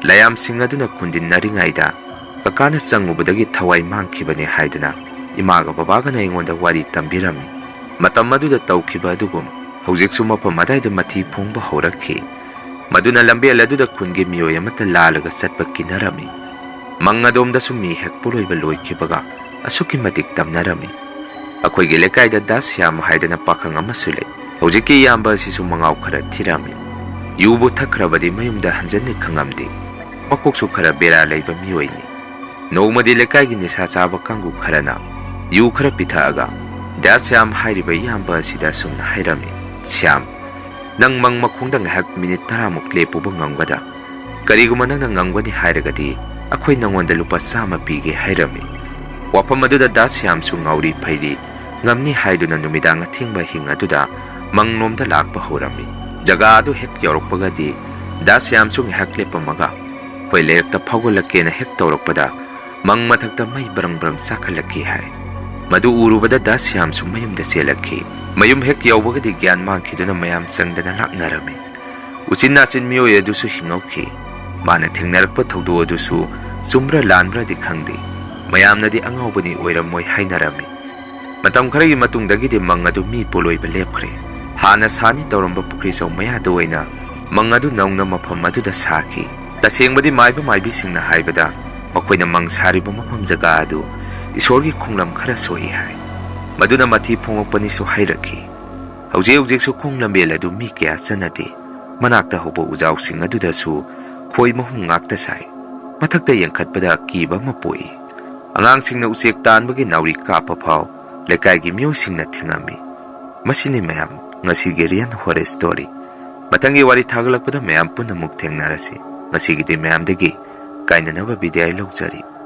ꯂꯥꯏꯌꯥꯝꯁꯤꯡ ꯑꯗꯨꯅ ꯈꯨꯟꯗꯤꯟꯅꯔꯤꯉꯩꯗ ꯀꯀꯥꯅ ꯆꯪꯉꯨꯕꯗꯒꯤ ꯊꯋꯥꯏ ꯃꯥꯡꯈꯤꯕꯅꯦ ꯍꯥꯏꯗꯅ ꯏꯃꯥꯒ ꯕꯕꯥꯒꯅ ꯑꯩꯉꯣꯟꯗ ꯋꯥꯔꯤ ꯇꯝꯕꯤꯔꯝꯃꯤ꯫ ꯃꯇꯝ ꯑꯗꯨꯗ ꯇꯧꯈꯤꯕ ꯑꯗꯨꯒꯨꯝ ꯍꯧꯖꯤꯛꯁꯨ ꯃꯐꯝ ꯑꯗꯥꯏꯗ ꯃꯊꯤ ꯐꯣꯡꯕ ꯍꯧꯔꯛꯈꯤ꯫ ꯃꯗꯨꯅ ꯂꯝꯕꯦꯜ ꯑꯗꯨꯗ ꯈꯨꯟꯒꯤ ꯃꯤꯑꯣꯏ ꯑꯃꯠꯇ ꯂꯥꯜꯂꯒ ꯆꯠꯄ ꯀꯤꯅꯔꯝꯃꯤ꯫ ꯃꯪ ꯑꯗꯣꯝꯗꯁꯨ ꯃꯤ ꯍꯦꯛ ꯄꯣꯂꯣꯏꯕ ꯂꯣꯏꯈꯤꯕꯒ ꯑꯁꯨꯛꯀꯤ ꯃꯇꯤꯛ ꯇꯝꯅꯔꯝꯃꯤ꯫ ꯑꯩꯈꯣꯏꯒꯤ ꯂꯩꯀꯥꯏꯗ ꯗꯥ ꯁ꯭ꯌꯥꯝ ꯍꯥꯏꯗꯅ ꯄꯥꯈꯪ ꯑꯃꯁꯨ ꯂꯩ꯫ ꯍꯧꯖꯤꯛꯀꯤ ꯏꯌꯥꯝꯕ ꯑꯁꯤꯁꯨ ꯃꯉꯥꯎ ꯈꯔ ꯊꯤꯔꯝꯃꯤ꯫ ꯌꯨꯕꯨ ꯊꯛꯈ꯭ꯔꯕꯗꯤ ꯃꯌꯨꯝꯗ ꯍꯟꯖꯟꯅꯤ ꯈꯪꯉꯝꯗꯦ꯫ ꯃꯀꯣꯛꯁꯨ ꯈꯔ ꯕꯦꯔꯥ ꯂꯩꯕ ꯃꯤꯑꯣꯏꯅꯤ꯫ ꯅꯣꯡꯃꯗꯤ ꯂꯩꯀꯥꯏꯒꯤ ꯅꯤꯁꯥ ꯆꯥꯕ ꯀꯥꯡꯕꯨ ꯈꯔꯅ ꯌꯨ ꯈꯔ ꯄꯤꯊꯛꯑꯒ ꯗꯥ ꯁ꯭ꯌꯥꯝ ꯍꯥꯏꯔꯤꯕ ꯏꯌꯥꯝꯕ ꯑꯁꯤꯗ ꯑꯁꯨꯝꯅ ꯍꯥꯏꯔꯝꯃꯤ, "ꯁ꯭ꯌꯥꯝ, "ꯅꯪ ꯃꯪ ꯃꯈꯣꯡꯗ ꯉꯥꯏꯍꯥꯛ ꯃꯤꯅꯤꯠ ꯇꯔꯥꯃꯨꯛ ꯂꯦꯞꯄꯨꯕ ꯉꯝꯒꯗ꯭ꯔꯥ? ꯀꯔꯤꯒꯨꯝꯕ ꯅꯪꯅ ꯉꯝꯒꯅꯤ ꯍꯥꯏꯔꯒꯗꯤ ꯑꯩꯈꯣꯏ ꯅꯪꯉꯣꯟꯗ ꯂꯨꯄꯥ ꯆꯥꯝꯃ ꯄꯤꯒꯦ" ꯍꯥꯏꯔꯝꯃꯤ꯫ ꯋꯥꯐꯝ ꯑꯗꯨꯗ ꯗꯥ ꯁ꯭ꯌꯥꯝꯁꯨ ꯉꯥꯎꯔꯤ ꯐꯩꯔꯤ ꯉꯝꯅꯤ ꯍꯥꯏꯗꯨꯅ ꯅꯨꯃꯤꯗꯥꯡ ꯑꯊꯦꯡꯕ ꯑꯍꯤꯡ ꯑꯗꯨꯗ ꯃꯪꯂꯣꯝꯗ ꯂꯥꯛꯄ ꯍꯧꯔꯝꯃꯤ꯫ ꯖꯒꯥ ꯑꯗꯨ ꯍꯦꯛ ꯌꯧꯔꯛꯄꯒꯗꯤ ꯗꯥ ꯁ꯭ꯌꯥꯝꯁꯨ ꯉꯥꯏꯍꯥꯛ ꯂꯦꯞꯄꯝꯃꯒ ꯑꯩꯈꯣꯏ ꯂꯩꯔꯛꯇ ꯐꯥꯎꯒꯠꯂꯛꯀꯦꯅ ꯍꯦꯛ ꯇꯧꯔꯛꯄꯗ ꯃꯪ ꯃꯊꯛꯇ ꯃꯩ ꯕ꯭ꯔꯪ ꯕ꯭ꯔꯪ ꯆꯥꯛꯈꯠꯂꯛꯈꯤ ꯍꯥꯏ꯫ ꯃꯗꯨ ꯎꯔꯨꯕꯗ ꯗꯥ ꯁ꯭ꯌꯥꯝꯁꯨ ꯃꯌꯨꯝꯗ ꯆꯦꯜꯂꯛꯈꯤ꯫ ꯃꯌꯨꯝ ꯍꯦꯛ ꯌꯧꯕꯒꯗꯤ ꯒ꯭ꯌꯥꯟ ꯃꯥꯡꯈꯤꯗꯨꯅ ꯃꯌꯥꯝ ꯆꯪꯗꯅ ꯂꯥꯛꯅꯔꯝꯃꯤ꯫ ꯎꯆꯤꯟ ꯅꯥꯆꯤꯟ ꯃꯤꯑꯣꯏ ꯑꯗꯨꯁꯨ ꯍꯤꯡꯍꯧꯈꯤ꯫ ꯃꯥꯅ ꯊꯦꯡꯅꯔꯛꯄ ꯊꯧꯗꯣꯛ ꯑꯗꯨꯁꯨ ꯆꯨꯝꯕ꯭ꯔꯥ ꯂꯥꯟꯕ꯭ꯔꯥꯗꯤ ꯈꯪꯗꯦ꯫ ꯃꯌꯥꯝꯅꯗꯤ ꯑꯉꯥꯎꯕꯅꯤ ꯑꯣꯏꯔꯝꯃꯣꯏ ꯍꯥꯏꯅꯔꯝꯃꯤ꯫ ꯃꯇꯝ ꯈꯔꯒꯤ ꯃꯇꯨꯡꯗꯒꯤꯗꯤ ꯃꯪ ꯑꯗꯨ ꯃꯤ ꯄꯣꯂꯣꯏꯕ ꯂꯦꯞꯈ꯭ꯔꯦ꯫ ꯍꯥꯟꯅ ꯁꯥꯅꯤ ꯇꯧꯔꯝꯕ ꯄꯨꯈ꯭ꯔꯤꯆꯧ ꯃꯌꯥꯗ ꯑꯣꯏꯅ ꯃꯪ ꯑꯗꯨ ꯅꯧꯅ ꯃꯐꯝ ꯑꯗꯨꯗ ꯁꯥꯈꯤ꯫ ꯇꯁꯦꯡꯕꯗꯤ ꯃꯥꯏꯕ ꯃꯥꯏꯕꯤꯁꯤꯡꯅ ꯍꯥꯏꯕꯗ ꯃꯈꯣꯏꯅ ꯃꯪ ꯁꯥꯔꯤꯕ ꯃꯐꯝ ꯖꯒꯥ ꯑꯗꯨ ꯏꯁꯣꯔꯒꯤ ꯈꯣꯡꯂꯝ ꯈꯔ ꯁꯣꯛꯏ ꯍꯥꯏ꯫ ꯃꯗꯨꯅ ꯃꯊꯤ ꯐꯣꯡꯂꯛꯄꯅꯤꯁꯨ ꯍꯥꯏꯔꯛꯈꯤ꯫ ꯍꯧꯖꯤꯛ ꯍꯧꯖꯤꯛꯁꯨ ꯈꯣꯡ ꯂꯝꯕꯦꯜ ꯑꯗꯨ ꯃꯤ ꯀꯌꯥ ꯆꯠꯅꯗꯦ꯫ ꯃꯅꯥꯛꯇ ꯍꯧꯕ ꯎꯖꯥꯎꯁꯤꯡ ꯑꯗꯨꯗꯁꯨ ꯈꯣꯏ ꯃꯍꯨꯝ ꯉꯥꯛꯇ ꯁꯥꯏ꯫ ꯃꯊꯛꯇ ꯌꯦꯡꯈꯠꯄꯗ ꯑꯀꯤꯕ ꯑꯃ ꯄꯣꯛꯏ꯫ ꯑꯉꯥꯡꯁꯤꯡꯅ ꯎꯆꯦꯛ ꯇꯥꯟꯕꯒꯤ ꯅꯥꯎꯔꯤ ꯀꯥꯞꯄ ꯐꯥꯎ ꯂꯩꯀꯥꯏꯒꯤ ꯃꯤꯑꯣꯏꯁꯤꯡꯅ ꯊꯤꯡꯉꯝꯃꯤ꯫ ꯃꯁꯤꯅꯤ ꯃꯌꯥꯝ, ꯉꯁꯤꯒꯤ Real Horror Story꯫ ꯃꯊꯪꯒꯤ ꯋꯥꯔꯤ ꯊꯥꯒꯠꯂꯛꯄꯗ ꯃꯌꯥꯝ ꯄꯨꯟꯅ ꯑꯃꯨꯛ ꯊꯦꯡꯅꯔꯁꯤ꯫ ꯉꯁꯤꯒꯤꯗꯤ ꯃꯌꯥꯝꯗꯒꯤ ꯀꯥꯏꯅꯅꯕ ꯕꯤꯗꯥꯏ ꯂꯧꯖꯔꯤ꯫